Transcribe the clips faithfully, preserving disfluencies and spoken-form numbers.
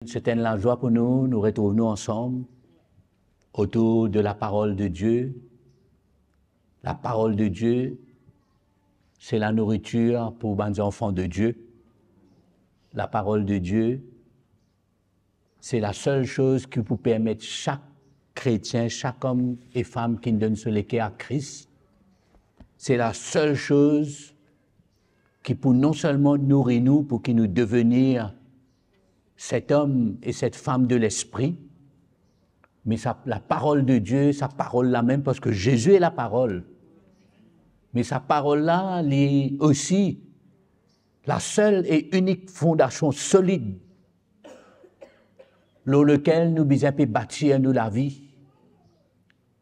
C'est une joie pour nous, nous retrouvons nous ensemble autour de la parole de Dieu. La parole de Dieu, c'est la nourriture pour les enfants de Dieu. La parole de Dieu, c'est la seule chose qui peut permettre chaque chrétien, chaque homme et femme qui donne son cœur à Christ. C'est la seule chose ki pou non selman nouri nou pou ki nou devenir cet homme et cette femme de l'esprit, me sa, la parole de Dieu, sa parol la mem, parski Zezi e laparol. Me sa parol la, li osi la sel e inik fondasion solid lor lekel nou bizin pe batir nou lavi.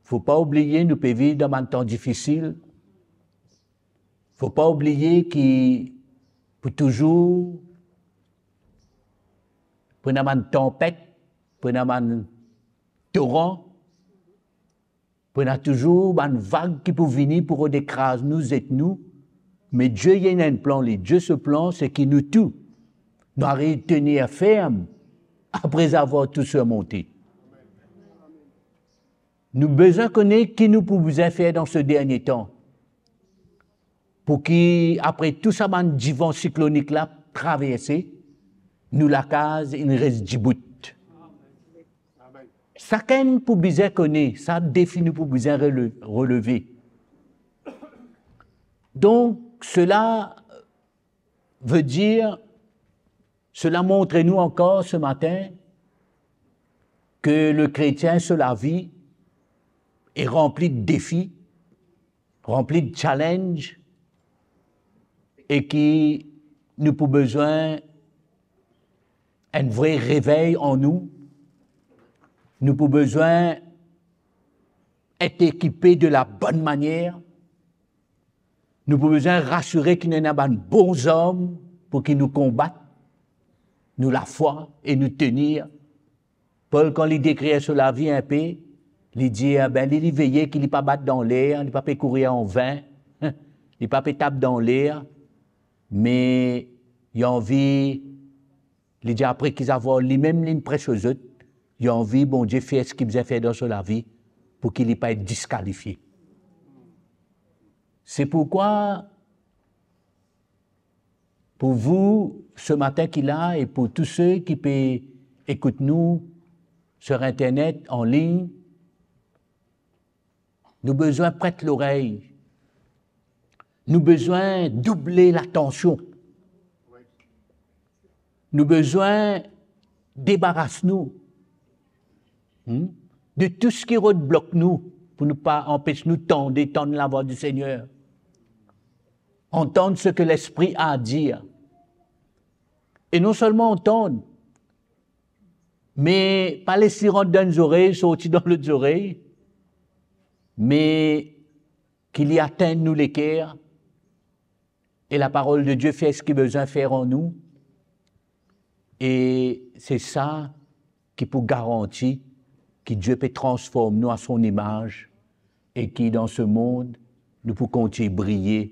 Fo pa oubliye, nou pe viv dan bann tan difisil. Fo pa oubliye ki pou touzour pou ena bann tanpet, pou ena bann toran, pou ena touzour bann vag ki pou vini pou rod ekraz nou, zet nou. Me Die ena enn plan li. Die so plan, se ki nou tou, nou ariv tenir ferm apre avoir tou sirmonte. Nou bizin kone ki nou pou bizin fer dan se dernie tan, pou ki apre tou sa bann divan siklonik la traverse, nou lakaz inn res dibout. Sakenn pou bizin kone sa defi nou pou bizin rele-, releve. Donk, sela ve dir, sela montre nou ankor se matin ke le kretien so lavi e ranpli de defi, ranpli de challenge, e ki nou pou bizin enn vre revey an nou. Nou pou bizin et ekipe de la bonn manier. Nou pou bizin rasire ki nou ena bann bon zarm pou ki nou konbat nou lafwa e nou tenir. Pol, kan li dekrir so lavi inpe, li dir, be, li, li veye ki li pa bat dan ler, li pa pe kourir an vin, li pa pe tap dan ler, me li anvi, li dir, apre ki zavoir limem linn pres lezot, li anvi Bondie fer seki bizin fer dan so lavi pou ki li pa et diskalifie. Se pourkwa, pou vou se matin ki la e pou tou se ki pe ekout nou sur internet, an lign, nou bizin pret lorey. Nou bizin double latansion. Nou bizin debaras nou, hmm, de tou seki rod blok nou, pou nou pa anpes nou tande, tann lavwa di Segner, antann seki Lespri a dir. E non selman antann, me pa les li rant dan enn zorey, sorti dan lot zorey, me ki li atenn nou leker, e laparol de Die fer seki bizin fer an nou, e se sa ki pou garanti ki Die pe transform nou a son imaz, e ki dan se mond, nou pou kontign briye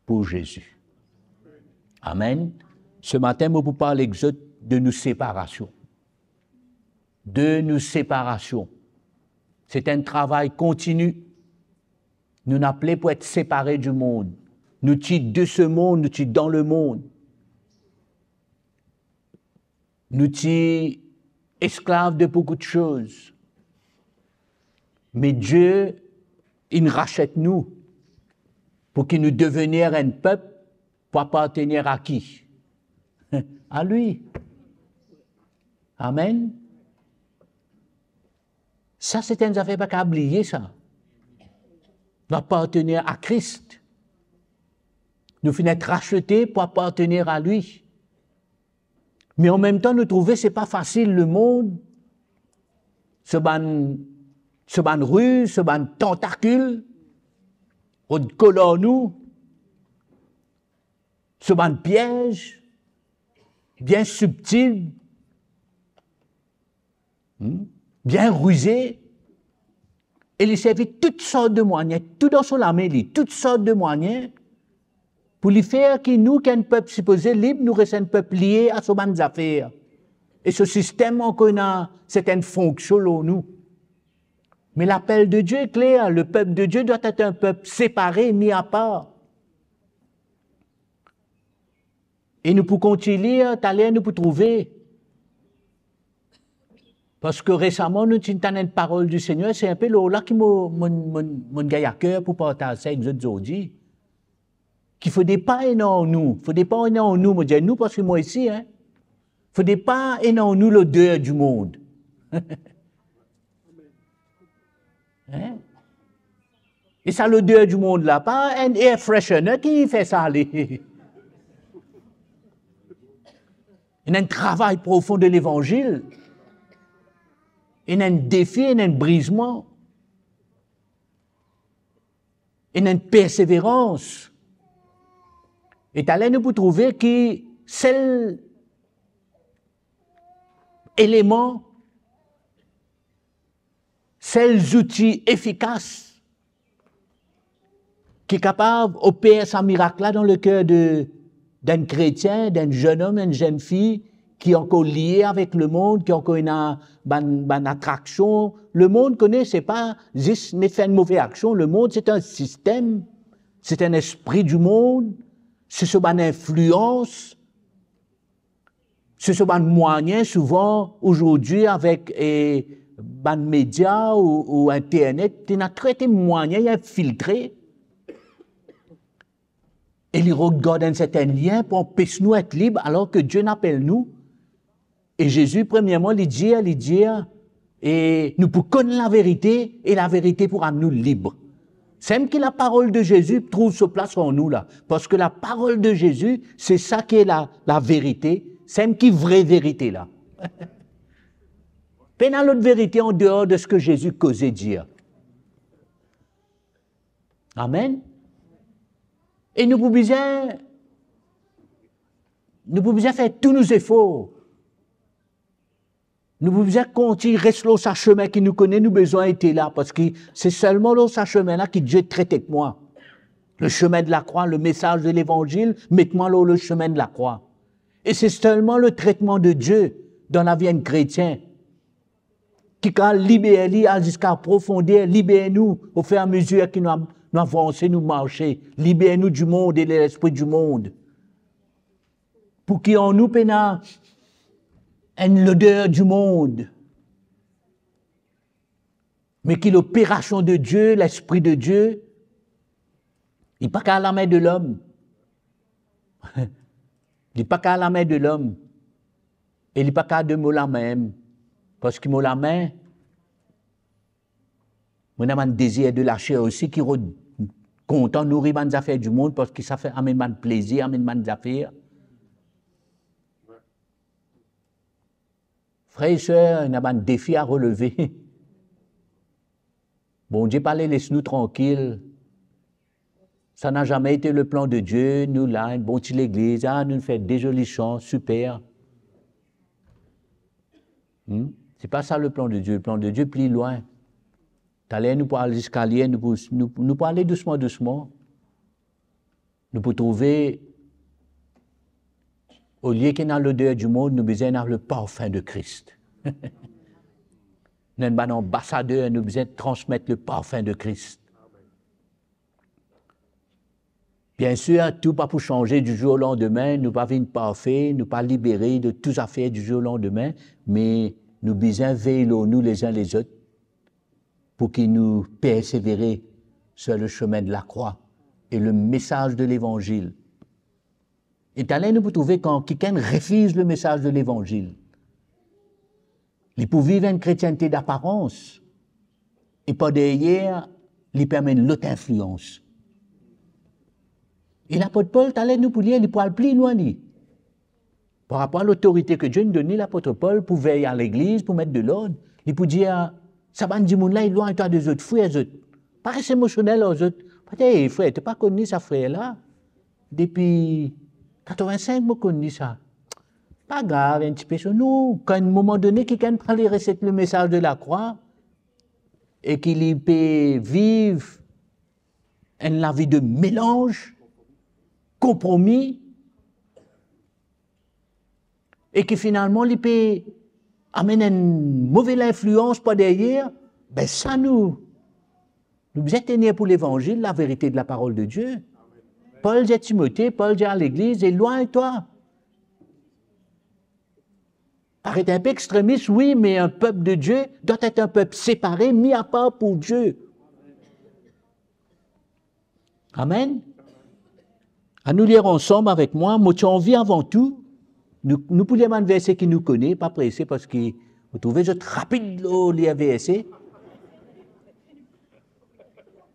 pou Zezi. Amen. Se matin, mo pou parl ek zot de nou separasion. De nou separasion. Se enn travay kontini. Nou apele pou et separe di mond. Nou ti de se mond, nou ti dan lemond. Nou ti esklav de boukou de soz. Me Die inn rasiet nou pou ki nou devenir enn pep pou apartenir a ki? A li. Amen. Sa, se enn zafer pa kapav bliye sa. Nou apartenir a Kris. Nou finn et rasiete pou apartenir a li. Me anmemtan, nou trouve se pa fasil, lemond, so bann, so bann riz, so bann tantakil, rod kol ar nou, so bann piez, bien sibtil, hmm, bien rize, e li servi tou sort de mwayin, tou dan so lame li, tou sort de mwayin, pou li fer ki nou, ki enn pep sipoze lib, nou res enn pep lie a so bann zafer. E so sistem ankor ena sertenn fonksion lor nou. Me lapel de Die kler, le peuple de Dieu doit être un peuple séparé, mis à part. E nou pou kontign lir, taler nou pou trouve. Parski resaman nou ti tann enn parol di Segner, se inpe lor la ki mo, mo, mo, mo gagn aker pou partaz sa ek zot zordi. Ki fode pa ena nou, fode pa ena nou, mo dir nou parski mo isi, hein. Fode pa ena nou loder dimond. Hein? E sa loder dimond la, pa enn air freshener ki fer sa ale. Ena enn travay profon de levanzil. Ena enn defi, ena enn brizman. Ena enn perseverans. E taler nou pou trouve ki sel eleman, sel zouti efikas ki kapav oper sa mirak la dan leker de, d'enn kretien, d'enn zenn om, enn zenn fi ki ankor lie avek lemond, ki ankor ena bann, bann atraksion. Lemond kone se pa zis net fer enn move aksion. Lemond se enn sistem, se enn lespri dimond, se so bann inflians, se so bann mwayin, souvan azordi avek, eh, bann media ou, ou internet, ena tou bann mwayin infiltre. E li regard enn sertenn lien pou anpes nou et lib, alor ki Die inn apel nou. E Zezi, premierman, li dir, li dir, e nou pou konn laverite, e laverite pou rann nou lib. Seki laparol de Zezi trouv so plas an nou la, parski laparol de Zezi, se sa ki la, laverite, seki vre verite la. Pena lot verite andeor de seki Zezi koze dir. Amen. E nou pou bizin, nou pou bizin fer tou nou zefor. Nou pou bizin kontign res lor sa sime ki nou kone, nou bizin ete la, parski se selman lor sa sime la ki Die tret ek mwa. Le chemin de la croix, le message de l'évangile, met mwa lor le chemin de la croix. E se selman le tretman de Die dan lavi enn kretien ki kapav liber li, al ziska profonder, liber nou, ofiramezir ki nou, nou avanse, nou marse, liber nou dimond e de lespri dimond. Pou ki an nou pena enn loder dimond, me ki loperasion de Die, Lespri de Die, li pa kapav lame de lom. Li pa kapav lame de lom. E li pa kapav de mo lame, parski mo lame, mo ena bann dezir de laser osi ki rod kontan nouri bann zafer dimond, parski sa fer amenn bann plezir, amenn bann zafer. Frer e ser, ena bann defi a releve. Bondie pa le les nou trankil. Sa na zame ete le plan de Die, nou la, enn bon ti legliz, ah, nou fer de zoli san, siper. Hmm? Se pa sa le plan de Die. Le plan de Die pli lwin. Taler nou pou al ziska li, nou pou, nou, nou pou ale dousman, dousman. Nou pou trouve, olie ki ena loder dimond, nou bizin ena le parfin de Christ. Nou enn bann anbasader, nou bizin transmet le parfin de Christ. Biensir, tou pa pou sanze di zour o landime, nou pa vinn parfe, nou pa libere de tou zafer di zour o landime, me nou bizin vey lor nou lezin lezot, pou ki nou persevere sur le chemin de la croix et le message de l'évangile. E taler nou pou trouve kan kikenn refiz le message de l'évangile, li pou viv enn kretiennte d'aparans, e par deryer, li pe amenn lot inflians. E lapot Pol, taler nou pou lir, li pou al pli lwin li. Par rapor a lotorite ki Die inn donn li, lapot Pol, pou vey a legliz, pou met de lord, li pou dir, sa bann dimoun la, elwagn twa de zot, frir zot. Pa res emosionel ar zot. Pa dir, "Ey, frer, to pa konn li sa frer la? Depi katrovin-sink, mo konn li sa." Pa grav, enn tipe so. Non, kan enn moman done, kikenn pa le resev le message de la croix, e ki li pe viv enn lavi de melanz, konpromi, e ki finalman li pe amenn enn move linflians par deryer, be sa nou, nou bizin tenir pou levanzil, laverite de laparol de Die. Pol dir Timote, Pol dir a legliz, elwagn twa. Paret inpe extremis, wi, me un peuple de Dieu doit être un peuple séparé, mis à part pour Dieu. Amen. Anou lir ansam avek mwa, mo ti anvi avan tou, nou, nou pou lir bann verse ki nou kone, pa prese, parski mo trouve zot rapid lor lir verse.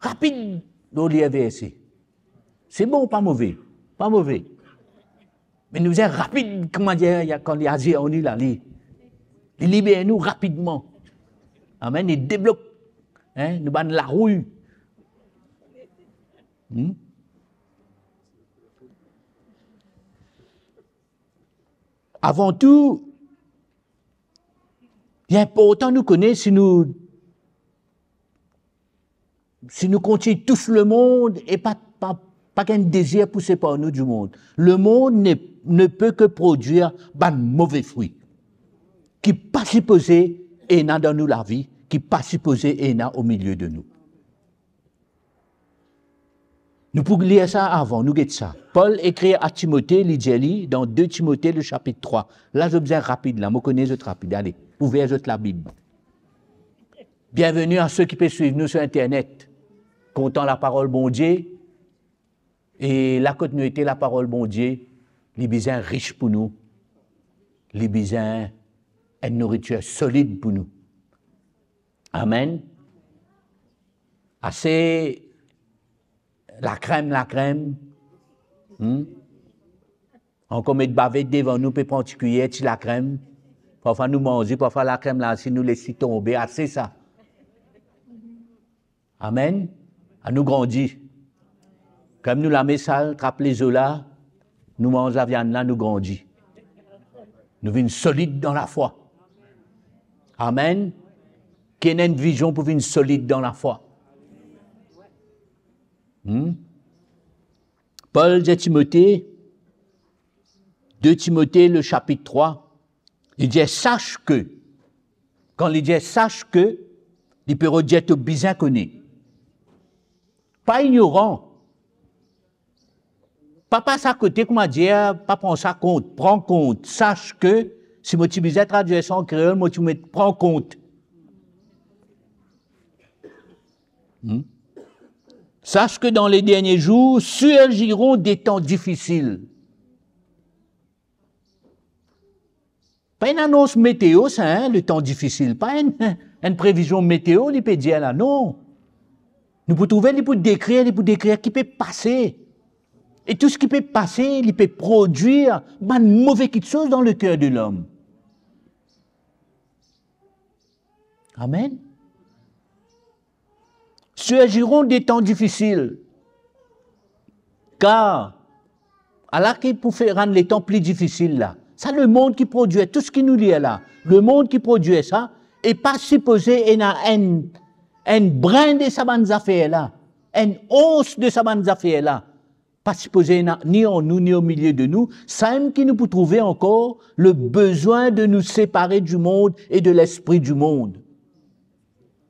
Rapid lor lir verse. Se bon, pa move, pa move. Me nou bizin rapid, kouma dir, kan li azir an nou la, li, li liber nou rapidman. Amen, li deblok, hein, nou bann larouy. Hmm? Avan tou, li inportan nou kone si nou, si nou kontign tous lemond e pa, pa, pa gagn dezir pou separ nou dimond. Lemond ne, ne peut que produire bann move fri ki pa sipoze ena dan nou lavi, ki pa sipoze ena omilie de nou. Nou pou lir sa avan, nou get sa. Pol ekrir a Timote, li dir li dan de Timote, le chapitre trois. La, zot bizin rapid la, mo kone zot rapid. Ale, ouver zot Labib. Bienveni a seki pe swiv nou sir internet. Kontan laparol Bondie. E la kot nou ete, laparol Bondie, li bizin ris pou nou. Li bizin enn nouritir solid pou nou. Amen. Ase lakrem, lakrem. Hmm? Ankor met bavett devan nou, pe pran ti kwiyer, ti lakrem. Parfwa nou manze, parfwa lakrem la, si nou les li tonbe, ase sa. Amen. Anou grandi. Kan nou lame sal, trap lezo la, nou manz laviann la, nou grandi. Nou vinn solid dan lafwa. Amen. Ki ena enn vizion pou vinn solid dan lafwa. Hmm? Pol dir Timote, de Timote, le chapitre trois, li dir, sache que, kan li dir sache que, li pe rod dir to bizin kone. Pa ignoran. Pa pas akote, kouma dir, pa pran sa kont, pran kont. Sache que, si mo ti bizin tradwir sa an kreol, mo ti met pran kont. Hmm? Sache que dans les derniers jours surgiront des temps difficiles. Pa enn anons meteo sa, hein, le temps difficile. Pa enn, enn previzion meteo, li pe dir la, non. Nou pou trouve, li pou dekrir, li pou dekrir ki pe pase. E tou seki pe pase, li pe prodwir bann move kiksoz dan leker de lom. Amen. Surgiront des temps difficiles. Kar, ala ki pou fer rann letan pli difisil la. Sa lemond ki prodwir tou seki nou lir la. Lemond ki prodwir sa, e pa sipoze ena enn, enn brin de sa bann zafer la, enn ons de sa bann zafer la. Pa sipoze ena ni an nou, ni omilie de nou, samem ki nou pou trouve ankor le besoin de nous séparer du monde et de l'esprit du monde.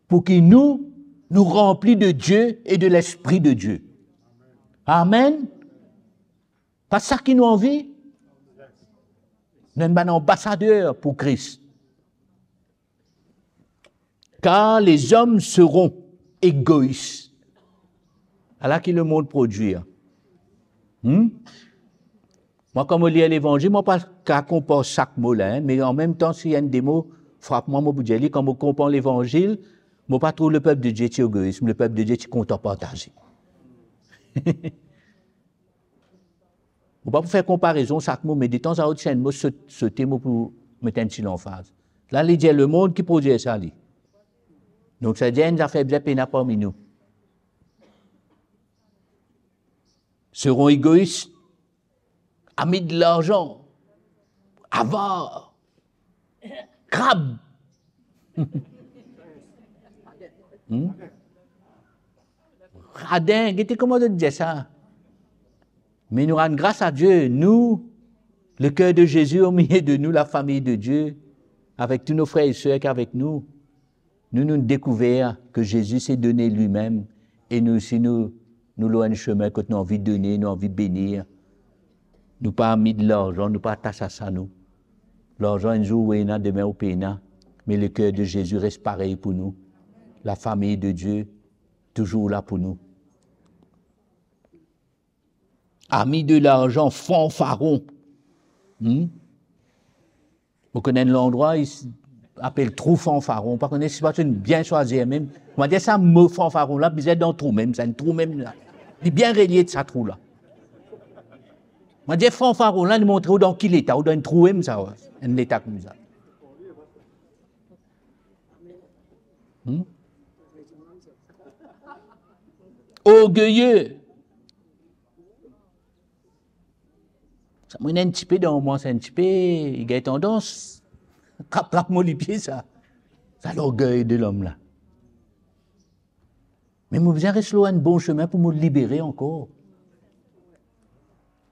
Pou ki nou, nou ranpli de Die e de Lespri de Die. Amen. Pa sa ki nou anvi? Nou enn bann anbasader pou Kris. Car les hommes seront égoïstes. Ala ki lemond prodwir. Hmm? Mwa, kan mo lir Levanzil, mo pa ka konpar sak mo la, hein, me anmemtan, si enn de mo frap mwa, mo pou dir li, kan mo konpar Levanzil, mo pa trouv lepep de Die ti egois, lepep de Die ti kontan partaze. Mo pa pou fer konparezon sak mo, me detanzantan si enn mo sot, sote, mo pou met enn ti lanfaz. La, li dir lemond ki prodwir sa li. Donk, sa dir enn zafer bizin pena parmi nou. Seront égoïstes, amis de l'argent, avares, crabes. Hmm? Radin, gete kouma zot dir sa. Me nou rann gras a Die, nou, le cœur de Jésus au milieu de nous, la famille de Dieu. avek tou nou frer e ser ki avek nou, nou, nou dekouver ki Zezi se done limem, e nou osi nou, nou lor enn semin kot nou anvi done, nou anvi benir. Nou pa ami de larzan, nou pa atas a sa nou. Larzan enn zour ou ena, dime ou pena, me leker de Zezi res parey pou nou. Lafami de Die touzour la pou nou. Ami de larzan, fanfaron. Hmm? Mo kone enn landrwa, li apel Trou Fanfaron. Pa kone si pa ti bien swazir mem. Mo dir sa mo fanfaron la, bizin dan trou mem, sa enn trou mem la. Li bien relie sa trou la. Mo dir fanfaron la, li montre ou dan ki leta, ou dan enn trou mem sa, enn leta koumsa. Hmm? Orgeye. Sa mwa enn tipe dan mwa, sa enn tipe, li gagn tandans trap, trap mo lipie sa. Sa lorgey de lom la. Me mo bizin res lor enn bon semin pou mo libere ankor.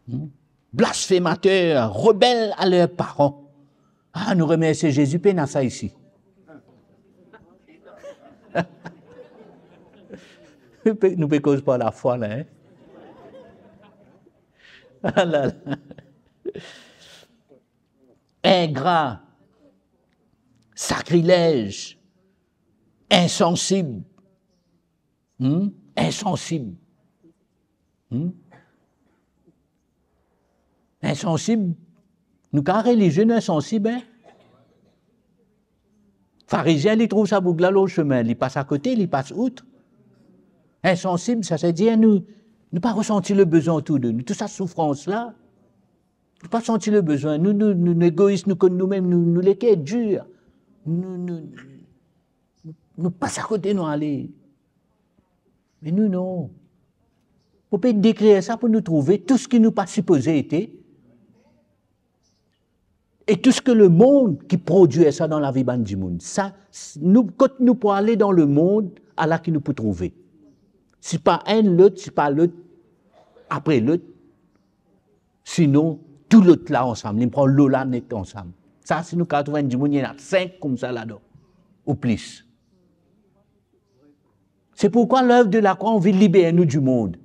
Hmm? Blasfemater, rebel a ler paran. Ah, nou remersie Zezi, pena sa isi. Nou pe, nou pe koz par lafwa la, hein? Ah la la. Ingra, sakrilez, insansib. Hmm? Insansib. Hmm? Insansib. Nou ka relizie, nou insansib, hein? Farizien, li trouv sa boug la lor semin, li pas akote, li pas out. Insansib, sa se dir nou, nou pa resanti le bizin otour de nou. Tou sa soufrans la, nou pa santi le bizin. Nou, nou, nou, nou egois, nou konn noumem, nou, nou leker dir. Nou, nou, nou pas akote, nou ale. Me nou, non. Mo pe dekrir sa pou nou trouve tou seki nou pa sipoze ete. E tou seki lemond ki prodwir sa dan lavi bann dimoun. Sa, s-, nou, kot nou pou ale dan lemond, ala ki nou pou trouve. Si pa enn lot, si pa lot, apre lot. Sinon, tou lot la ansam, li pran lo la net ansam. Sa, si nou kav trouv enn dimoun, ena sink koumsa ladan, ou plis. Se pourkwa lev de lakrwa anvi liber nou dimond,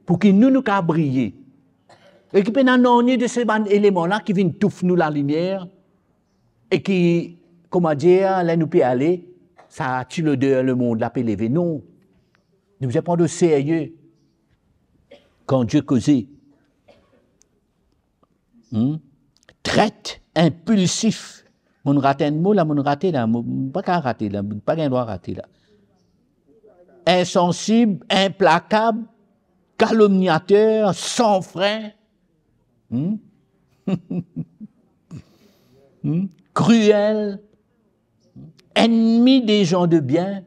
pou ki nou, nou kav briye. E ki pena nanye de se bann eleman la ki vinn touf nou lalimier, e ki, kouma dir, ler nou pe ale, sa ti loder lemond la pe leve. Non. Nou bizin pran o serye kan Die koze. Hmm? Tret, inpilsif. Mo'nn rat enn mo la, mo'nn rate la, mo, mo pa kav rate la, mo pa gagn drwa rate la. Insansib, inplakab, kalomniater, san frin. Hmm? Hmm? Krwel, ennmi de zan de bien,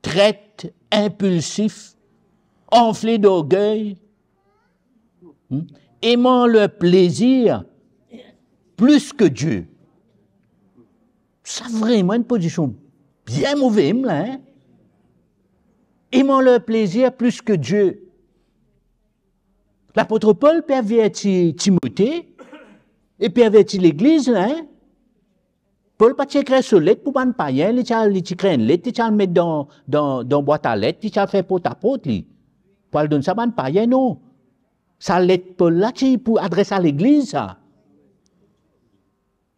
tret, inpilsif, anfle d'orgey, hmm, aimant leur plaisir plus que Dieu. Sa vreman enn pozision bien move, la, hein? Aimant leur plaisir plus que Dieu. Lapot Pol pe averti Timote e pe averti legliz la, hein? Pol pa ti ekrir so let pou bann payin, li ti al, li ti ekrir enn let, li ti al met dan, dan, dan bwat a let, li ti al fer portaport li, pou al donn sa bann payin, non. Sa let Pol la ti pou adres a legliz, sa.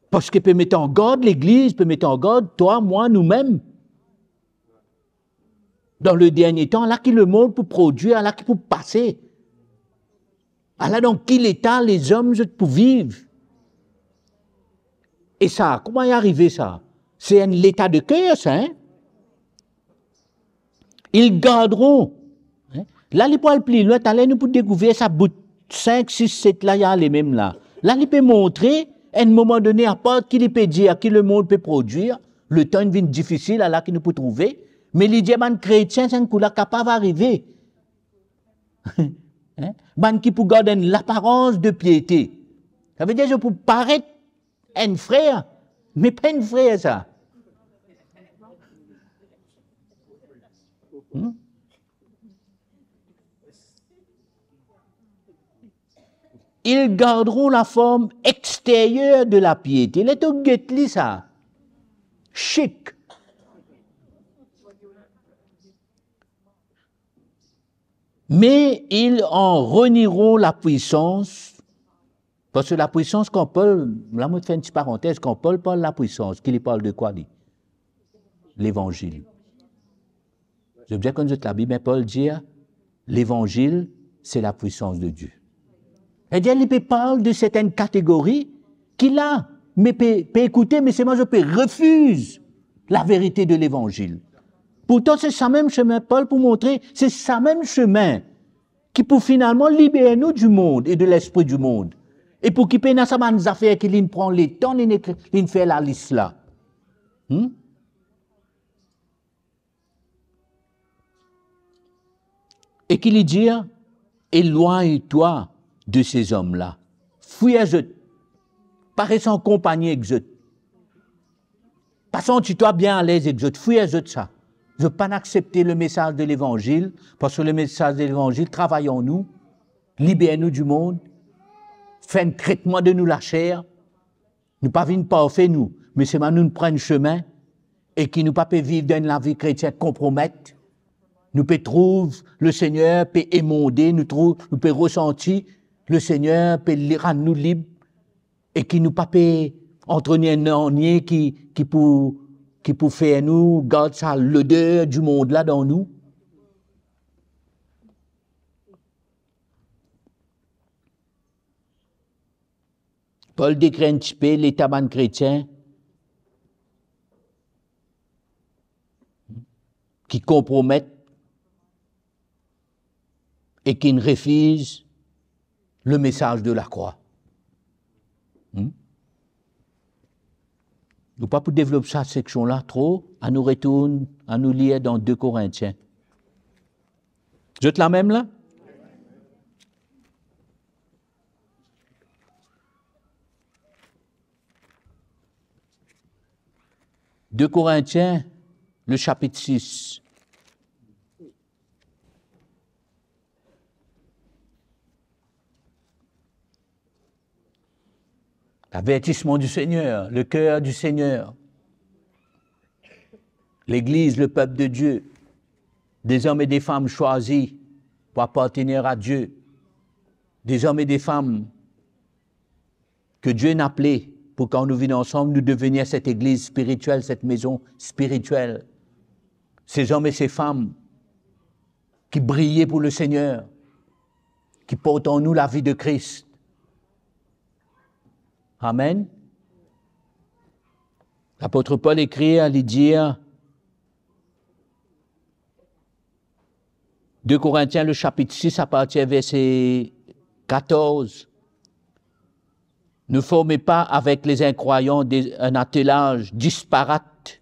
Parski pe met an gard legliz, pe met an gard twa, mwa, noumem. Dan le dernie tan, ala ki lemond pou prodwir, ala ki pou pase. Ala dan ki leta lezom zot pou viv. E sa, kouma li arive sa? Se enn leta de ker sa, hein? Ils garderont, hein? La, li pou al pli lwin, taler nou pou dekouver sa bout sink, sis, set la, li ale mem la. La, li pe montre, enn moman done, apar ki li pe dir ki lemond pe prodwir, letan inn vinn difisil, ala ki nou pou trouve, me li dir bann kretien, sa enn kou la kapav arive. Hein? Bann ki pou gard enn laparans de piete. Savedir zot pou paret enn frer, me pa enn frer sa. Hmm? Ils garderont la forme extérieure de la piété. Ler to get li sa, sik. Mais ils en renieront la puissance. Parski lapwisans, kan Pol, la mo fer enn ti parantez, kan Pol parl lapwisans, ki li parl de kwa li? Levanzil. Zot bizin konn zot Labib, me Pol dir, levanzil, se lapwisans de Die. Savedir, li pe parl de sertenn kategori ki la, me pe, pe ekoute, me selman zot pe refiz laverite de levanzil. Pourtan, se sa mem sime, Pol pou montre, se sa mem sime ki pou finalman liber nou dimond e de lespri dimond. E pou ki pena sa bann zafer ki linn pran letan, linn ekri, linn fer lalis la. Hmm? E ki li dir, elwagn twa de se zom la. Fwir zot. Pa res an konpagni ek zot. Pa santi twa bien alez ek zot. Fwir zot sa. Zot pa'nn aksepte lemesaz de levanzil, parski lemesaz de levanzil travay an nou, liber nou dimond, fer enn tretman de nou laser. Nou pa vinn parfe nou, me selman nou pran enn sime e ki nou pa pe viv dan enn lavi kretien konpromet. Nou pe trouv Lesegner pe emonde, nou trouv, nou pe resanti Lesegner pe li-, rann nou lib, e ki nou pa pe antrenir nanye ki, ki pou, ki pou fer nou gard sa loder dimond la dan nou. Pol dekrir enn tipe leta bann kretien ki konpromet e ki'nn refiz lemesaz de lakrwa. Hmm? Nou pa pou devlop sa seksion la tro, anou retourn, anou lir dan de Korintien. Zot la mem la? De Korintien, le sapit sis. L'avertissement du Seigneur, le cœur du Seigneur. L'Église, le peuple de Dieu, des hommes et des femmes choisis pour appartenir à Dieu, des hommes et des femmes que Dieu inn aple pou kan nou vinn ansam, nou devenir cette église spirituelle, cette maison spirituelle. Ces hommes et ces femmes qui brillaient pour le Seigneur, ki port an nou lavi de Kris. Amen. Lapot Pol ekrir, li dir, de Korintien, le sapit sis, apartir verse katorz, Ne formez pas avec les incroyants des, un attelage disparate,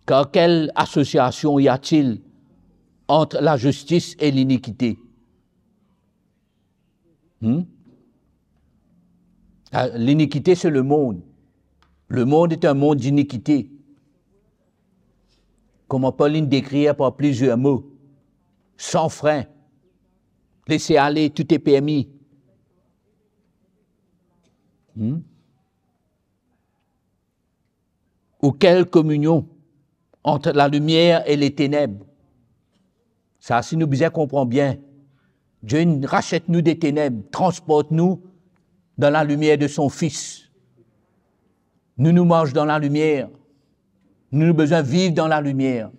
car quelle association y a-t-il entre la justice et l'iniquité? Hmm? Ah, l'iniquité, c'est le monde. Le monde est un monde d'iniquité. Kouma Pol inn dekrir par plizier mo, sans frein, laissez aller, tout est permis. Hmm? Ou quelle communion entre la lumière et les ténèbres? Sa, si nou bizin konpran bien, Die inn raset nou de teneb, transport nou dan lalimier de son Fis. Nou, nou mars dan lalimier. Nou, nou bizin viv dan lalimier.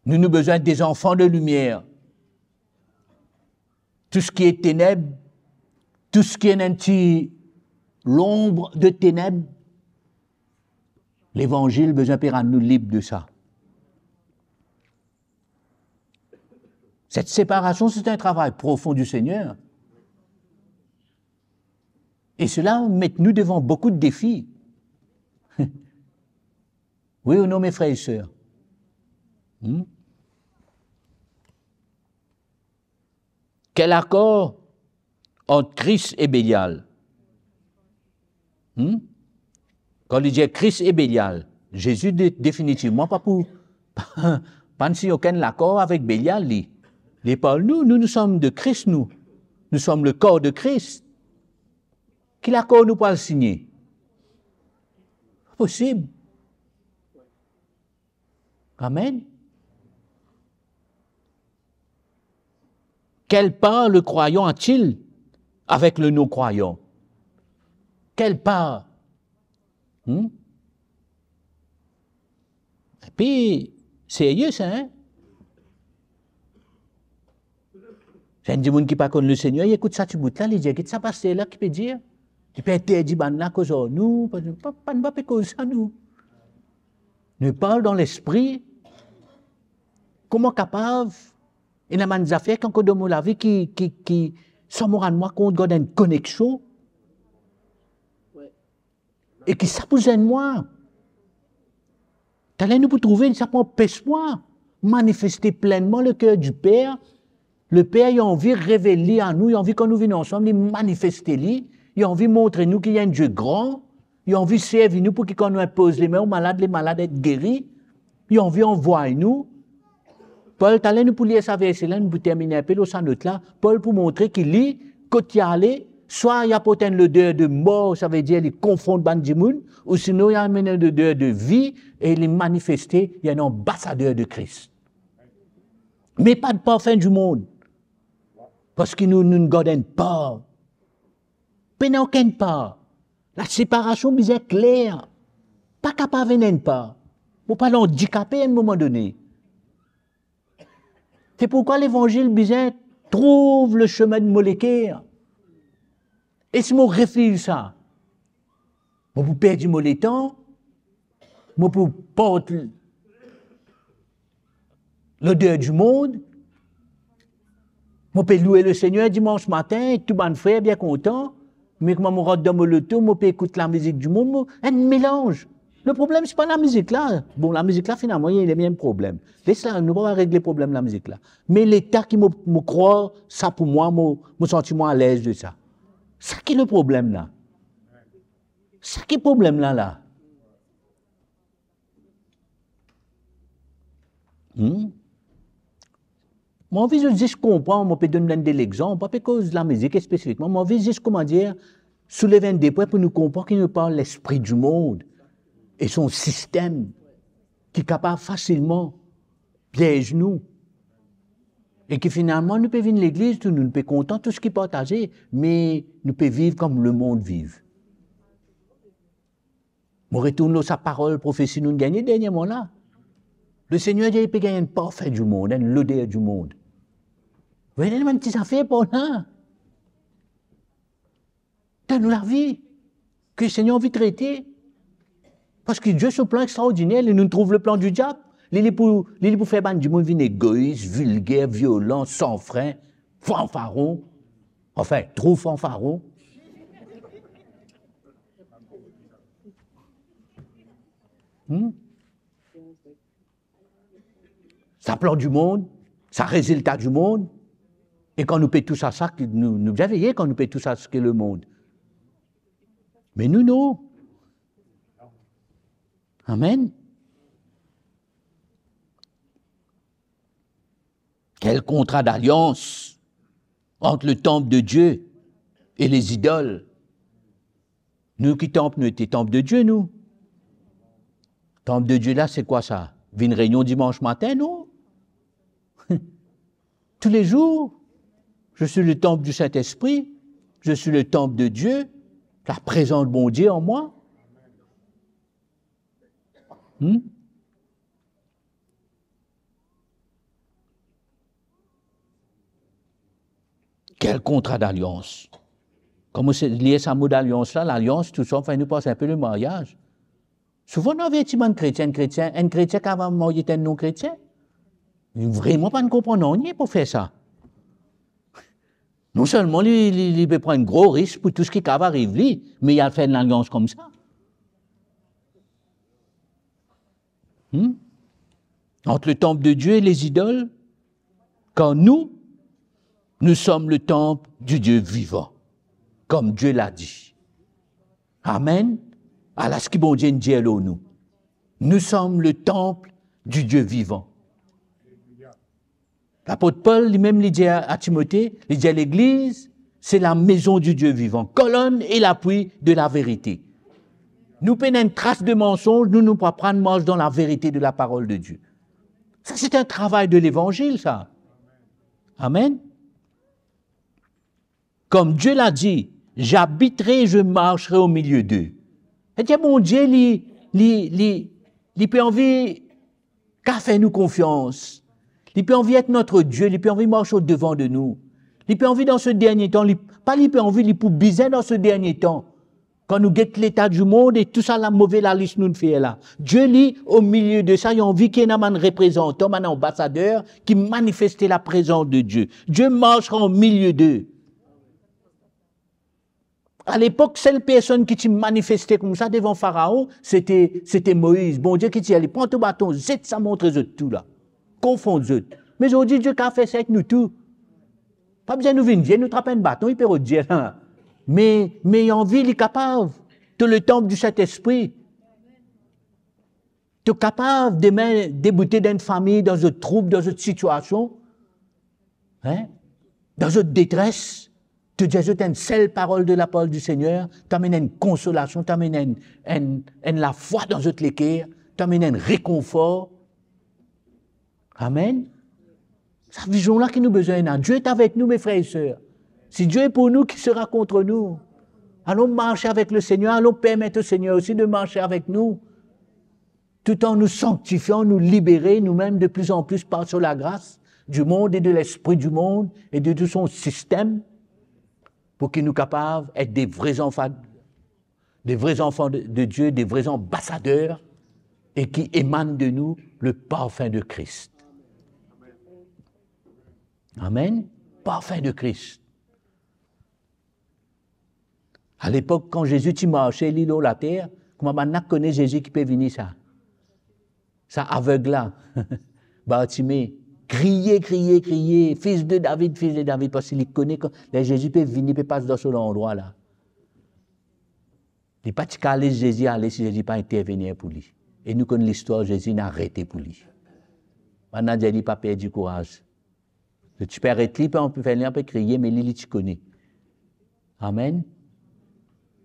Nou, nou bizin de zanfan de limier. Tou seki e teneb, tou seki ena enn ti lonb de teneb, levanzil bizin pe rann nou lib de sa. Cette séparation, c'est un travail profond du Seigneur. Et cela met nou devan boukou de defi. Oui ou non, mes frères et sœurs? Hmm? Kel akor ant Kris e Belial? Hmm? Kan li dir Kris e Belial, Zezi de-, definitivman pa pou, pa, pa'nn sign okenn lakor avek Belial, li. Li parl nou, nou, nou som de Kris, nou. Nous sommes le corps de Christ. Ki lakor nou pou al signe? Pa posib. Amen. Quelle part le croyant a-t-il avec le non-croyant? Quelle part? Hmm? Epi, serye sa, hein? Sa enn dimoun ki pa konn Lesegner, li ekout sa ti bout la, li dir, "Get sa paster la ki pe dir, li pe interdi bann la koz ar nou, pa, pa, pa, nou pa pe koz sa nou." Nou parl dan lespri. Kouma kapav ena bann zafer ki ankor dan mo lavi ki, ki, ki, san mo rann mwa kont, gard enn koneksion? E ki sa pou zenn mwa? Taler nou pou trouve sa pou anpes mwa manifeste plennman le ker di Per. Le Per, li anvi revel li a nou, li anvi kan nou vinn ansam, li manifeste li, li anvi montre nou ki li enn Die gran, li anvi servi nou pou ki kan nou inpoz lame, ou malad, lemalad et geri, li anvi anvway nou. Pol, taler nou pou lir sa verse la, nou pou termine inpe lor sa not la. Pol pou montre ki li, kot li ale, swa li aport enn loder de mor, savedir li konfronn bann dimoun, ou sinon li amenn enn loder de vi e li manifeste li enn anbasader de Kris. Me pa de par fin dimond, parski nou, nou gard enn par. Pena okenn par. Laseparasion bizin kler. Pa kapav ena enn par. Mo pou al andikape enn moman done. Se pourkwa levanzil bizin trouv le semin de mo leker. E si mo refiz sa, mo pou perdi mo letan, mo pou port loder dimond. Mo pe loue Lesegner dimans matin, ek tou bann frer bien kontan, me kouma mo rant dan mo loto, mo pe ekout lamizik dimond, mo, enn melanz. Le problem, se pa lamizik la. Bon, lamizik la, finalman, li, li mem problem. Les la, nou pa regle problem lamizik la. Me leta ki mo, mo krwar sa pou mwa, mo, mo santi mwa alez de sa. Sa ki le problem la. Sa ki problem la, la. Hmm? Mo anvi zot zis konpran, mo pe donn enn de lexanp, pa pe koz lamizik spesifikman, mo anvi zis, kouma dir, soulev enn de pwin pou nou konpran ki nou parl lespri dimond e son sistem ki kapav fasilman pyez nou. E ki finalman nou pe vinn legliz, tou nou, nou pe kontan tou seki partaze, me nou pe viv kom lemond viv. Mo retourn lor sa parol profesi nou gagne dernieman la. Lesegner dir li pe gagn enn parfin dimond, enn loder dimond. Vwala bann ti zafer par la. Dan nou lavi, ki Lesegner anvi trete. Parski Die, so plan extraordiner, li, nou trouv le plan di diab. Li, li pou, li, li pou fer bann dimoun vinn egois, vilger, violan, san frin, fanfaron. Anfin, tro fanfaron. Hmm? Sa plan dimond, sa rezilta dimond. E kan nou pe tous a sa, ki nou, nou bien veye kan nou pe tous a seki lemond. Me nou, non. Amen. Quel contrat d'alliance entre le temple de Dieu et les idoles. Nou ki tanp, nou ete tanp de Die, nou. Tanp de Die la, se kwa sa? Vinn reynion dimans matin, non? Tous les jours, je suis le temple du Saint-Esprit, je suis le temple de Dieu, la prezans Bondie an mwa. Hmm? Quel contrat d'alliance? Kan mo lir sa mo dalians la, lalians, tousa, anfin, nou pans inpe le maryaz. Souvan nou averti bann kretien, kretien, enn kretien kapav marye ek enn non-kretien? Li vreman pa konpran nanye pou fer sa. Non selman li, li, li pe pran enn gro risk pou tou seki kapav ariv li, me li al fer enn lalians koumsa. Hmm? Entre le temple de Dieu et les idoles, car nous, nous sommes le temple du Dieu vivant, comme Dieu l'a dit. Amen. Ala seki Bondie inn dir lor nou. Nous sommes le temple du Dieu vivant. Lapot Pol, limem, li dir a Timote, li dir legliz, C'est la maison du Dieu vivant, colonne et l'appui de la vérité. Nou pena enn tras de mansonz, nou, nou pou aprann mars dan laverite de laparol de Die. Sa, c'est un travail de l'évangile, sa. Amen. Comme Dieu l'a dit, j'habiterai, je marcherai au milieu d'eux. Edir Bondie, li, li, li, li pe anvi kapav fer nou konfians. Li pe anvi et notre Dieu, li pe anvi mars odevan de nou. Li pe anvi dan se dernie tan, li, pa li pe anvi, li pou bizin dan se dernie tan. Kan nou get leta dimond e tou sa lamove lalis nou fer la, Die li, omilie de sa, li anvi ki ena bann reprezantan, bann anbasader ki manifeste laprezans de Die. Dieu marchera au milieu d'eux. Alepok, sel personn ki ti manifeste koumsa devan Faraon, sete, sete Moiz. Bondie ki ti dir li, "Pran to baton, zet sa, montre zot tou la. Konfond zot." Me zordi, Die kapav fer sa ek nou tou. Pa bizin nou vinn dir, nou trap enn baton, li pe rod dir la. Me, me li anvi, li kapav. To le tanp di Sintespri. To kapav demin deboute dan enn fami, dan zot troub, dan zot sitiasion, hein? Dan zot detres, to dir zot enn sel parol de laparol di Segner, to amenn enn konsolasion, to amenn enn, enn, enn lafwa dan zot leker, to amenn enn rekonfor. Amen. Sa vizion la ki nou bizin ena. Dieu est avec nous, mes frères et sœurs. Si Dieu est pour nous, qui sera contre nous? Allons marcher avec le Seigneur, allons permettre au Seigneur aussi de marcher avec nous, tout en nous sanctifiant, nous libérer nous-mêmes de plus en plus par, sur la grâce du monde et de l'esprit du monde et de tout son système, pour que nous capables d'être des vrais enfants, des vrais enfants de, de Dieu, des vrais ambassadeurs, et qui émanent de nous le parfum de Christ. Amen. Parfum de Christ. Alepok, kan Zezi ti marse, li lor later, kouma bann la kone Zezi ki pe vini sa? Sa aveg la, Bartime, kriye, kriye, kriye, "Fils de David, fils de David," parski li kone kan, ler Zezi pe vini, pe pas dan so landrwa la. Li pa ti kav les Zezi ale si Zezi pa intervenir pou li. E nou konn listwar, Zezi inn arete pou li. Bann la dir li pa perdi kouraz. Zot ti pe aret li, pe, pe fer li inpe kriye, me li, li ti kone. Amen.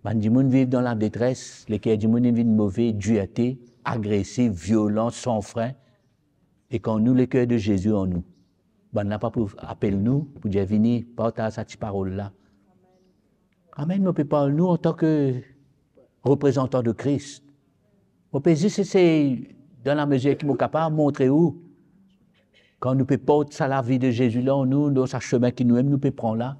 Bann dimoun viv dan ladetres, leker dimoun inn vinn move, dirte, agresif, violan, san frin. E kan nou leker de Zezi an nou, bann la pa pou apel nou pou dir, "Vini, partaz sa ti parol la." Amen. Mo pe parl nou antan ke reprezantan de Kris. Mo pe zis esey, dan lamezir ki mo kapav, montre ou, kan nou pe port sa lavi de Zezi la an nou, dan sa semin ki nou mem nou pe pran la,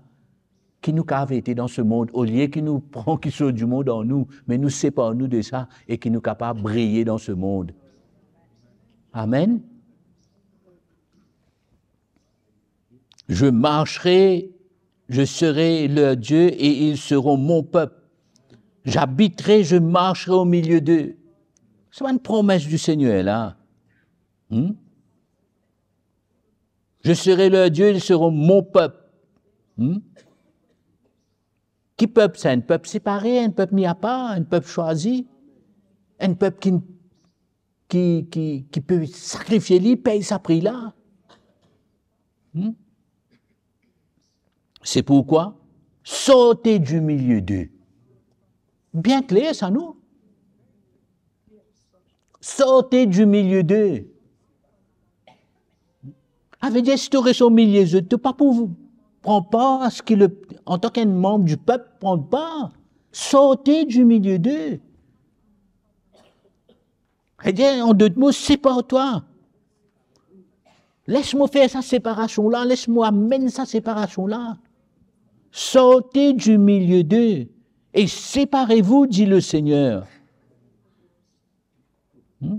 ki nou kapav ete dan se mond, olie ki nou pran ki sort dimond an nou, me nou separ nou de sa e ki nou kapav briye dan se mond. Amen. Je marcherai, je serai leur Dieu et ils seront mon peuple. J'habiterai, je marcherai au milieu d'eux. Se bann promes di Segner la. Hmm? Je serai leur Dieu, ils seront mon peuple. Hmm? Ki pep sa? Enn pep separe, enn pep mi apar, enn pep swazi, enn pep ki, ki, ki, ki pe sakrifie li, pey sa pri la. Hmm? C'est pourquoi, sortez du milieu d'eux. Bien kler sa, non? Sortez du milieu d'eux. Savedir, si to res o milie zot, to pa pou pran par, aski le, antan ki enn manm di pep, pran par. Sortez du milieu d'eux. Savedir, an dot mo, separ twa. Les mo fer sa separasion la, les mo amenn sa separasion la. Sortez du milieu d'eux et séparez-vous, dit le Seigneur. Hmm?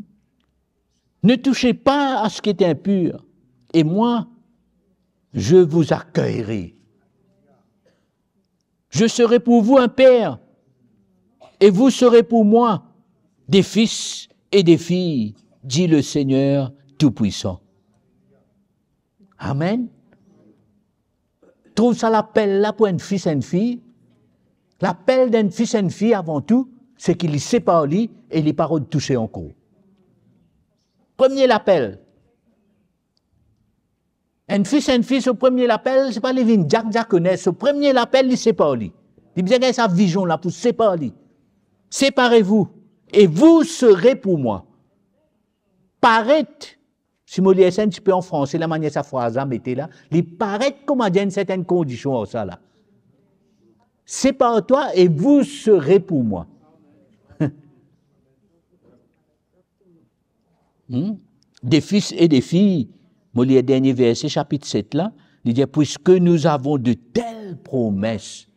Ne touchez pas à ce qui est impur, et moi, je vous accueillerai. Je serai pour vous un père, et vous serez pour moi des fils et des filles, dit le Seigneur Tout-Puissant. Amen. Trouv sa lapel la pou enn fis, enn fi. Lapel d'enn fis, enn fi, avan tou, se ki li separ li e li pa rod touse ankor. Premie lapel. Enn fis, enn fi, so premie lapel, se pa li vinn diak, diakones, so premie lapel, li separ li. Li bizin gagn sa vizion la pou separ li. Séparez-vous, et vous serez pour moi. Paret, si mo lir sa enn tipe an franse, lamanier sa fraz la mete la, li paret kouma dir enn sertenn kondision ar sa la. Sépare-toi et vous serez pour moi. Hmm? Des fils et des filles, mo lir dernie verse, sapit set la, li dir, puisque nous avons de telles promesses.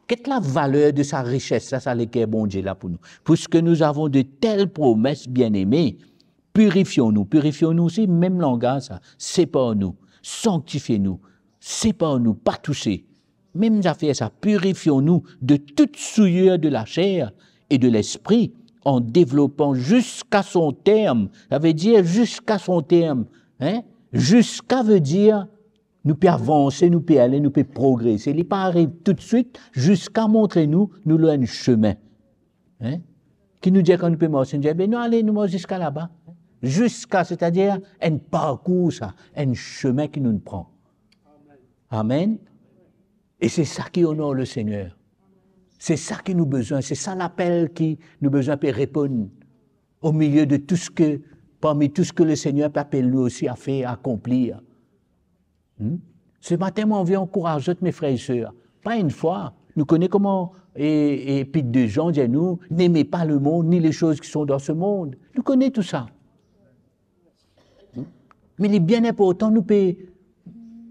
Get lavaler de sa rises la, sa leker Bondie la pou nou. Puisque nous avons de telles promesses, bien-aimés, purifions-nous. Purifions-nous osi, mem langaz sa. Separ nou, sanktifie nou, separ nou, pa touse. Mem zafer sa, purifions-nous de toute souillure de la chair et de l'esprit en développant jusqu'à son terme. Sa ve dir jusqu'à son terme, hein? Jusqu'à ve dir nou pe avanse, nou pe ale, nou pe progrese. Li pa ariv toutswit, ziska montre nou, nou lor enn sime. Hein? Ki nou dir kan nou pe marse, nou dir, "Be nou ale, nou mars ziska laba." Ziska, setadir enn parkour sa, enn sime ki nou pran. Amen. E se sa ki onor Lesegner. Se sa ki nou bizin, se sa lapel ki nou bizin pe reponn, o milie de tou seki, parmi tou seki Lesegner pe apel nou osi a fer, a akonplir. Hmm? Se matin, mo anvi ankouraz zot, mes frères et sœurs. Pa enn fwa, nou kone kouma, e, e Epit de Zan dir nou, "N'aimez pas le monde, ni les choses qui sont dans ce monde." Nou kone tou sa. Hmm? Me li bien inportan, nou pe,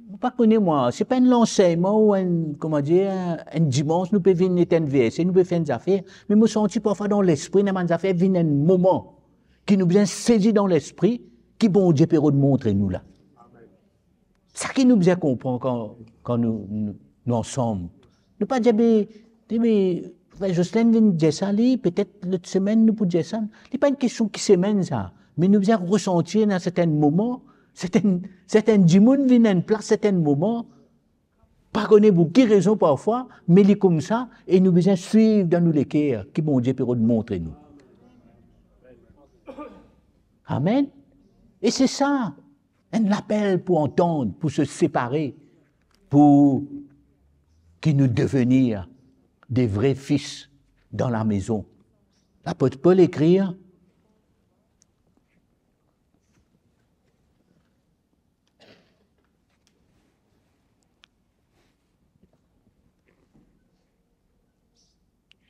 mo pa kone mwa, se pa enn lansegnman ou enn, kouma dir, enn dimans, nou pe vinn met enn verse, nou pe fer enn zafer, me mo santi parfwa dan lespri, ena bann zafer vinn enn moman ki nou bizin sezi dan lespri, ki Bondie pe rod montre nou la. Sa ki nou bizin konpran kan, kan nou, nou, nou ansam. Nou pa dir, be, be, frer Jocelyn vinn dir sa li, petet lot semenn nou pou dir sa. Li pa enn kestion ki semenn sa, me nou bizin resanti dan sertenn moman, sertenn, sertenn dimoun vinn enn plas, sertenn moman, pa kone pou ki rezon parfwa, me li koumsa, e nou bizin swiv dan nou leker ki Bondie pe rod montre nou. Amen. E se sa, enn lapel pou antann, pou se separe, pou ki nou devenir de vre fis dan lamezon. Lapot Pol ekrir,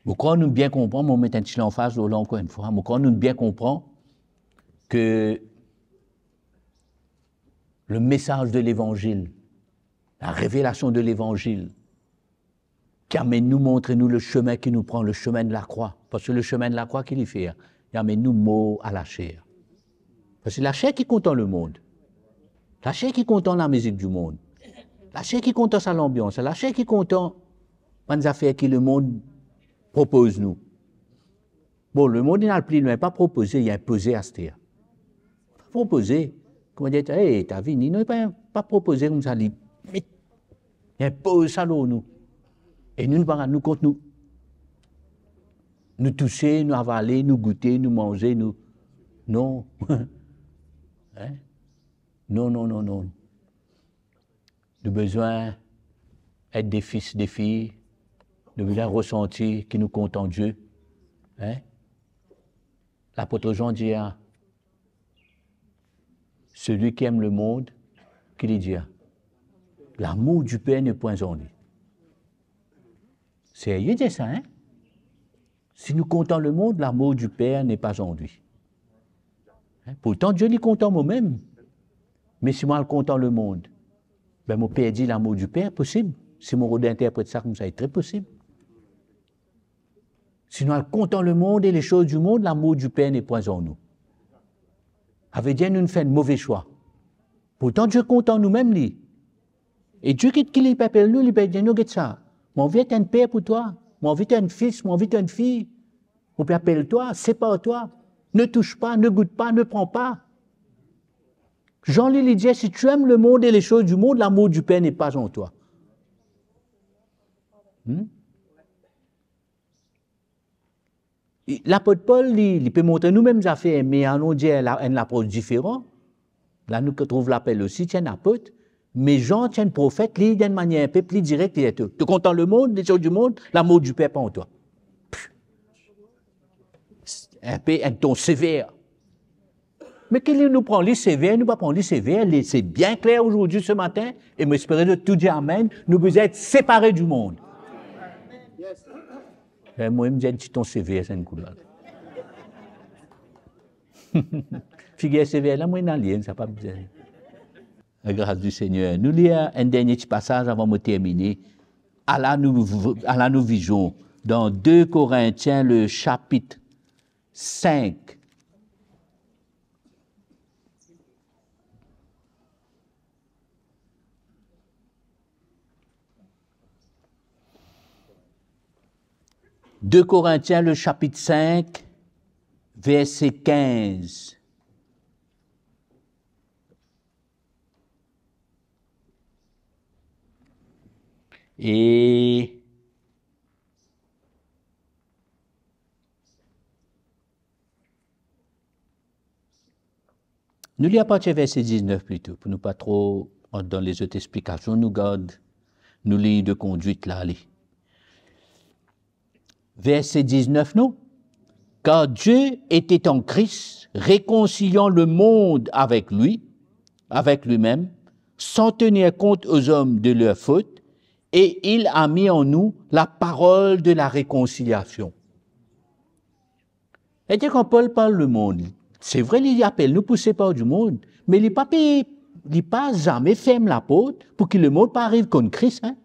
Mo krwar nou bien konpran, mo met enn ti lanfaz lor la ankor enn fwa, mo krwar nou bien konpran ke le message de l'évangile, la révélation de l'évangile, ki amenn nou, montre nou le chemin ki nou pran, le chemin de la croix. Parski le chemin de la croix, ki li fer? Li amenn nou mor a laser. Parski laser ki kontan lemond. Laser ki kontan lamizik dimond. Laser ki kontan sa lanbians. Laser ki kontan bann zafer ki lemond propoz nou. Bon, lemond inn al pli lwin, pa propoze, li inpoze aster. Pa propoze. Kouma dir, "Ey, ta vini." Non, li pa, pa propoze koumsa, li met, li inpoz sa lor nou. E nou, nou pa, nou kont nou, nou touse, nou avale, nou goute, nou manze, nou, non. Hein? Non, non, non, non. Nou bizin et de fis, de fi. Nou bizin resanti ki nou kontan Die. Hein? Lapot Zan dir, celui qui aime le monde, ki li dir? L'amour du Père n'est point en lui. Serye dir sa, hein? Si nou kontan lemond, l'amour du Père n'est pas en lui. Hein? Pourtan, Die li kontan momem. Me si mo al kontan lemond, be, mo perdi l'amour du Père, posib. Si mo rod interpret sa koumsa, li tre posib. Si nou al kontan lemond e les choses du monde, l'amour du Père n'est point en nous. Savedir nou fer enn move swa. Pourtan, Die kontan noumem li. E Die ki, ki li pe apel nou, li pe dir nou, "Get sa, mo anvi et enn per pou twa, mo anvi to enn fis, mo anvi to enn fi. Mo pe apel twa, sépare-toi, ne touche pas, ne goûte pas, ne prends pas." Zan li, li dir, "Si tu aimes le monde et les choses du monde, l'amour du Père n'est pas en toi." Hmm? Lapot Pol, li, li pe montre nou mem zafer, me anon dir la, enn lapros diferan. La nou trouv lapel osi, ti enn apot, Me Zan ti enn profet, li, dan enn manier inpe pli direk, li dir, to, to kontan lemond, les choses du monde, l'amour du Père pas en toi. Inpe enn ton sever. Me ki li nou pran li sever, nou pa pran li sever, li, se bien kler azordi, se matin, e mo espere zot tou dir amen, nou bizin et separe du mond. E mwa, mo dir enn ti ton sever, sa enn kou la. Figir sever la, mwa, ena li, sa pa bizin. La grâce du Seigneur. Nou lir enn dernie ti pasaz avan mo termine. Ala nou, ala nou vizion. Dan de Korintien, le chapitre cinq. De Korintien, le chapitre cinq, verset quinze. E nou lir apartir verse diznef plito, pou nou pa tro ant dan lezot explikasion, nou gard nou lign de kondwit la, ale. Verse diznef, non? Car Dieu était en Christ, réconciliant le monde avec lui, avec lui-même, sans tenir compte aux hommes de leurs fautes, et il a mis en nous la parole de la réconciliation. Savedir kan Pol parl lemond, se vre li apel nou pou separ dimond, me li pa pe, li pa zame ferm laport pou ki lemond pa ariv konn Kris, hein?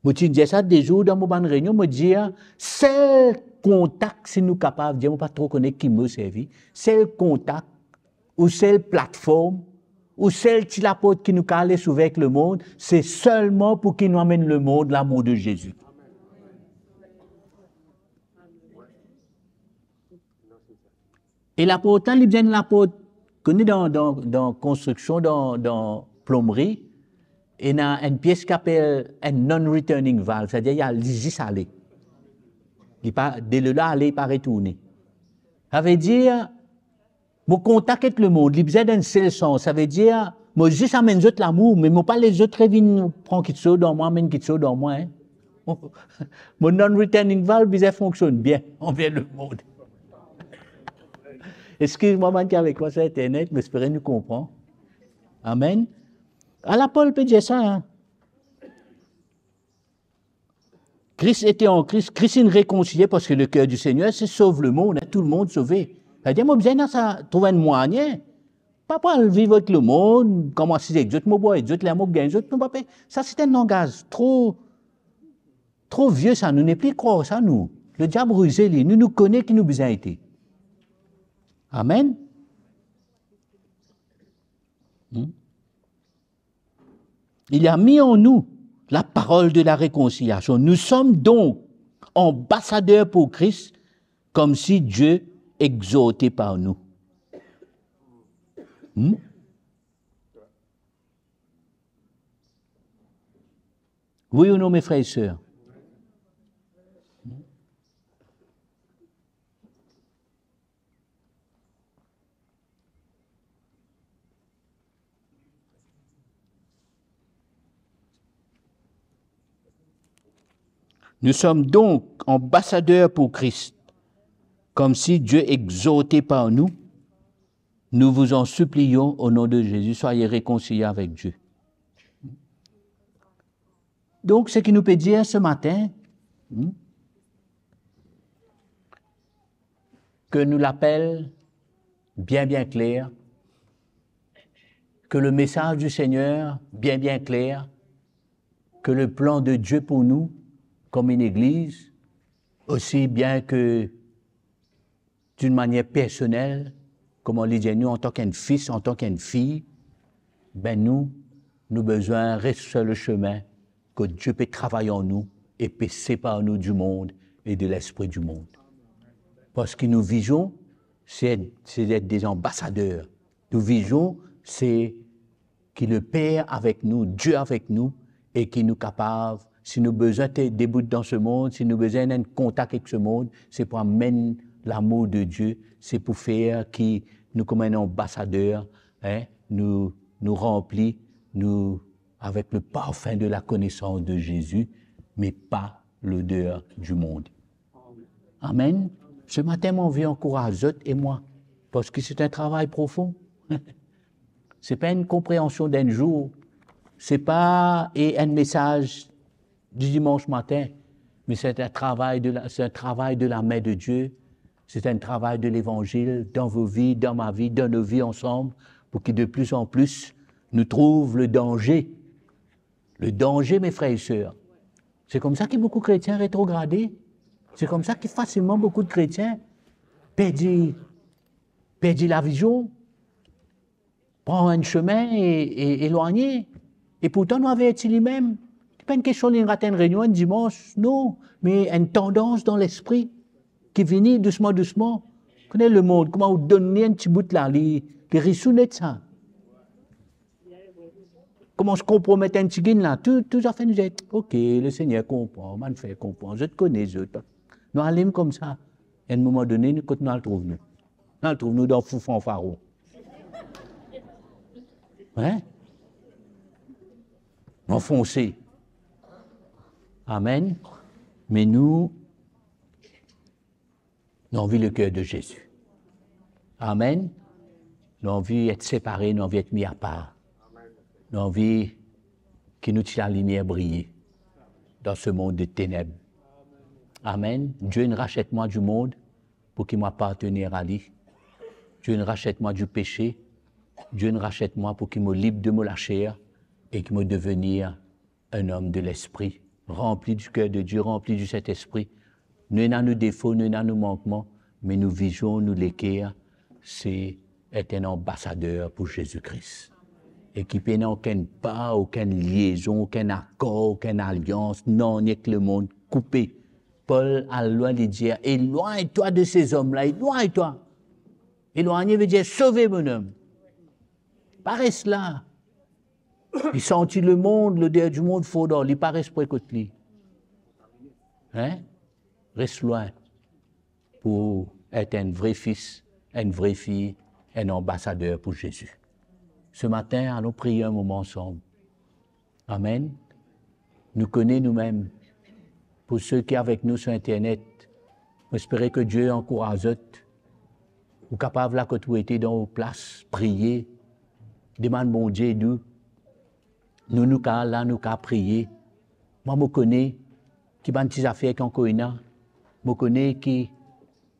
Mo ti dir sa de zour dan mo bann reynion, mo dir, sel kontak, si nou kapav dir, mo pa tro kone ki mo servi, sel kontak ou sel platform ou sel ti laport ki nou kapav les ouver avek lemond, se selman pou ki nou amenn lemond lamour de Zezi. E laport la, li bizin laport, kone dan, dan, dan konstriksion, dan, dan plomri, ena enn pies ki apel enn non-returning valve, savedir li zis ale. Li pa, delo la ale, li pa retourne. Savedir, mo kontak ek lemond, li bizin dan enn sel sans. Savedir, mo zis amenn zot lamour, me mo pa les zot revinn pran kiksoz dan mwa, amenn kiksoz dan mwa, hein. Mo non-returning valve bizin fonksionn bien anver lemond. Eskiz mwa, bann ki avek mwa sir internet, mo espere nou konpran. Amen. Ala Pol pe dir sa, hein. Christ était en Christ, Christ inn rekonsilie, parski le ker du Seigneur se sov lemond, hein, tou lemond sove. Savedir, mo bizin sa, trouv enn mwayin. Pa pou al viv avek lemond, kan mo asiz ek zot, mo bwar ek zot, ler mo gagn zot, nou pa pe. Sa se enn langaz tro, tro vie sa, nou nepli krwar sa, nou. Lediab rize li, nou, nou kone ki nou bizin ete. Amen. Hmm? Il a mis en nous la parole de la réconciliation. Nous sommes donc ambassadeurs pour Christ, comme si Dieu exhortait par nous. Hmm? Oui ou non, mes frères et sœurs? Nous sommes donc ambassadeurs pour Christ, comme si Dieu exhortait par nous. Nous vous en supplions au nom de Jésus, soyez réconciliés avec Dieu. Donk, seki nou pe dir se matin, hmm, ke nou lapel bien, bien kler, ke le mesaz di Segner bien, bien kler, ke le plan de Dieu pour nous, comme une église, aussi bien que d'une manière personnelle, kouma li dir nou antan ki enn fis, antan ki enn fi, be nou, nou bizin res sir le semin kot Die pe travay an nou e pe separ nou di mond e de lespri di mond. Parski nou vizion, se, se d'être des ambassadeurs. Nou vizion, se ki Leper avek nou, Die avek nou, e ki nou kapav, si nou bizin te debout dan se mond, si nou bizin enn kontak ek se mond, se pou amenn lamour de Die, se pou fer ki nou kouma enn anbasader, hein, nou, nou ranpli nou avek le parfin de la konesans de Zezi, me pa loder dimond. Amen. Se matin, mo anvi ankouraz zot e mwa, parski se enn travay profon. Se pa enn konpreansion d'enn zour, se pa, e, enn mesaz di dimans matin, me se enn travay de la, se enn travay de lame de Die, se enn travay de levanzil dan vo vi, dan ma vi, dan nou vi ansam, pou ki de pli an pli nou trouv le danze. Le danze, mes frères et sœurs, se koumsa ki boukou kretien retrograde. Se koumsa ki fasilman boukou de kretien perdi, perdi lavizion, pran enn sime e, e elwagne. E pourtan nou averti limem. Li pa enn kestion li rat enn reynion enn dimans, non, me enn tandans dan lespri ki vini dousman, dousman. Kone lemond, kouma ou donn li enn ti bout la, li, li risoun et sa. Koumans konpromet enn tigit la, tou, tou zafer nou dir, ok, Lesegner konpran, bann frer konpran, zot kone zot. Nou ale koumsa. Enn moman done, nou, kot nou al trouv nou? Nou al trouv nou dan fou fanfaron. Hein? Anfonse. Amen. Me nou, nou anvi le ker de Zezi. Amen. Nou anvi et separe, nou anvi et mi apar. Nou anvi ki nou ti lalimier briye dan se mond de teneb. Amen. Dieu inn raset mwa dimond pou ki mo apartenir a li. Dieu inn raset mwa di pese. Dieu inn raset mwa pou ki mo lib de mo laser e ki mo devenir un homme de l'esprit, rempli du cœur de Dieu, rempli du Saint-Esprit. Nou ena nou defo, nou ena nou mankman, me nou vizion, nou leker, se et enn anbasader pou Zezi Kris. E ki pena okenn par, okenn liezon, okenn akor, okenn alians, nanye ek lemond, koupe. Pol al lwin, li dir, éloigne-toi de ces hommes-là, éloigne-toi. Elwagne ve dir sove, bonhomme. Pa res la. Li santi lemond, loder dimond for dan li, pa res pre kot li. Hein? Res lwin pou et enn vre fis, enn vre fi, enn anbasader pou Zezi. Se matin, alon priye enn moman ansam. Amen. Nou kone noumem. Pou se ki avek nou sir internet, mo espere ki Die ankouraz zot. Ou kapav la kot ou ete dan ou plas, priye, demann Bondie ed ou. Nou, nou kapav la, nou kapav priye. Mwa, mo kone ki bann ti zafer ki ankor ena. Mo kone ki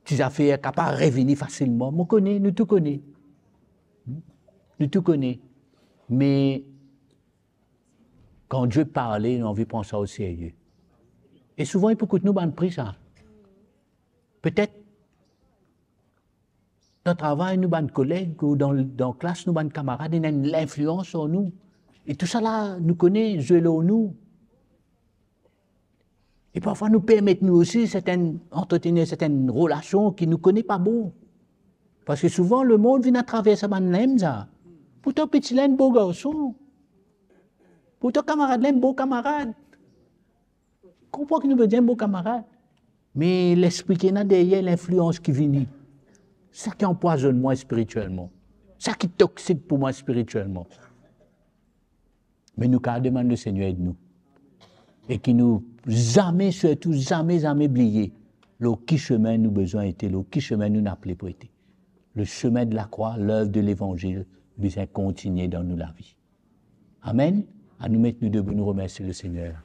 ti zafer kapav revini fasilman. Mo kone, nou tou kone. Nou tou kone. Me kan Die parle, nou anvi pran sa o serye. E souvan, li pou kout nou bann pri sa. Petet, dan travay, nou bann koleg, ou dan, dan klas, nou bann kamarad, ena enn linflians lor nou. E tousala, nou kone, zwe lor nou. E parfwa, nou permet nou osi sertenn, antretenir sertenn relasion ki nou kone pa bon. Parski souvan, lemond vinn atraver sa bann lame sa. Pourtan, piti la enn bo garson. Pourtan, kamarad la enn bo kamarad. Konpran ki nou pe dir enn bo kamarad. Me lespri ki ena deryer, linflians ki vini, sa ki anpwazonn mwa spiritielman, sa ki toksik pou mwa spiritielman. Me nou kapav demann Lesegner ed nou. E ki nou zame, sirtou zame, zame bliye lor ki semin nou bizin ete, lor ki semin nou apele pou ete. Le chemin de la croix, l'œuvre de l'évangile, bizin kontigne dan nou lavi. Amen. Anou met nou debou, nou remersie Lesegner.